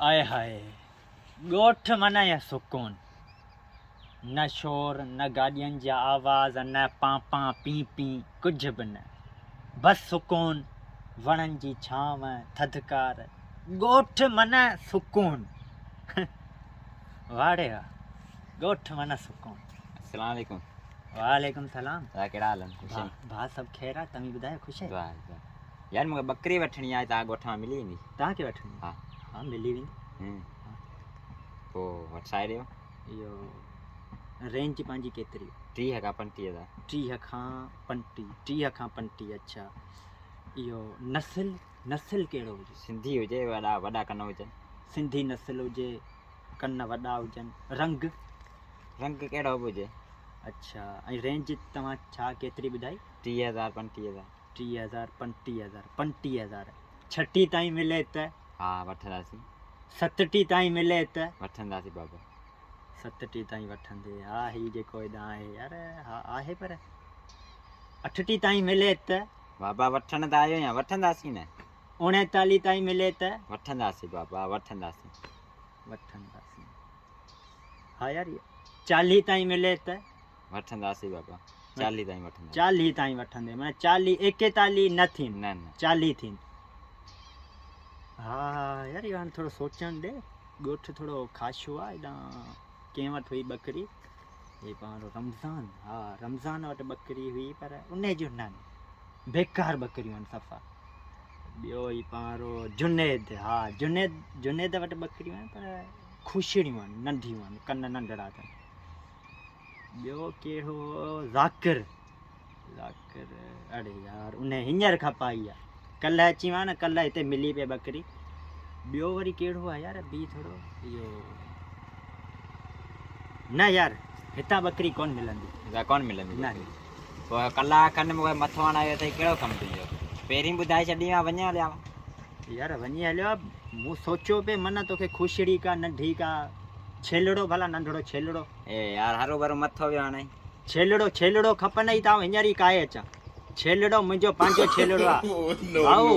آئي high ڳوٺ معنيٰ يا سڪون. نه شور، نه گاڏين جا آواز، نه پان پان پين پين، ڪجهه به نه. بس سڪون، وڻن جي ڇانو، ٿڌڪار. ڳوٺ معنيٰ سڪون. واهه ڙي واهه، ڳوٺ معنيٰ سڪون. السلام عليڪم. وعليڪم سلام. دادا ڪهڙا حال آهن؟ خوش آهين؟ ڀاء سڀ خير آهي، توهين ٻڌايو خوش آهيو؟ دعا آهي دعا. يار مونکي ٻڪري وٺڻي آهي توهان ڳوٺ مان ملي ويندي؟ توهان کي وٺڻي ها. ها ملي ويندي. پوء وٺرائي ڏيو. اهو رينج پنهنجي ڪيتري؟ 30 کان 35 هزار. 30 کان 35، 30 کان 35 اڇا. اهو نسل نسل ڪهڙو هجي؟ سنڌي هجي، وڏا وڏا ڪن هجن. سنڌي نسل هجي، ڪن وڏا هجن. رنگ؟ رنگ ڪهڙو به هجي. اڇا ۽ رينج توهان ڇا ڪيتري ٻڌائي؟ 30 هزار 35 هزار. 30 هزار 35 هزار، 35 هزار. ڇٽي تائين ملي ته؟ ها وٺنداسين. ستٽي تائين ملي ته؟ وٺنداسين بابا. ستٽي تائين وٺندي. ها هي جيڪو هيڏانهن آهي يار ها آهي پر اٺٽي تائين ملي ته؟ بابا وٺڻ ته آيو آهيان وٺنداسين نه. اوڻيتاليهه تائين ملي ته؟ وٺنداسين بابا وٺنداسين. وٺنداسين. ها يار 40 تائين ملي ته؟ وٺنداسين بابا 40 تائين وٺنداسين. 40 تائين وٺندي معنيٰ 40 41 نه ٿين. نه نه. 40 ٿين. ها يار اهو هاڻي ٿورو سوچڻ ڏي. ڳوٺ ٿورو خاشو آ هيڏانهن ڪنهن وٽ هئي ٻڪري؟ هي پاڻ رمضان ها رمضان وٽ ٻڪري هئي پر ان جون نه بيڪار ٻڪريون آهن صفا. ٻيو هي پاڻ جنيد ها جنيد جنيد وٽ ٻڪريون آهن پر خوشڙيون آهن ننڍيون آهن ڪن ننڍڙا اٿن. ٻيو ڪهڙو ذاڪر ذاڪر اڙي يار ان هينئر کپائي آ ڪلهه اچي ويا نه ڪلهه هتي ملي پئي ٻڪري. ٻيو وري ڪهڙو آ يار بي ٿورو اهو نه يار هتان ٻڪري ڪون ملندي. هتان ڪون ملندي نه. پوء ڪلاڪ کن مون کي مٿو هڻايو اٿئي ڪهڙو ڪم تنهنجو؟ پهرين ٻڌائي ڇڏي ها وڃي هليا. يار وڃي هليو آ مون سوچيو پئي من توکي خوشڙي ڪا ننڍي ڪا ڇيلڙو ڀلا ننڍڙو ڇيلڙو. اي يار هرو ڀرو مٿو ويو هڻائين. ڇيلڙو ڇيلڙو کپنئي ته آئون هينئر ئي ڪاهي اچان. ڇيلڙو منهنجو پنهنجو ڇيلڙو آ. ڀائو.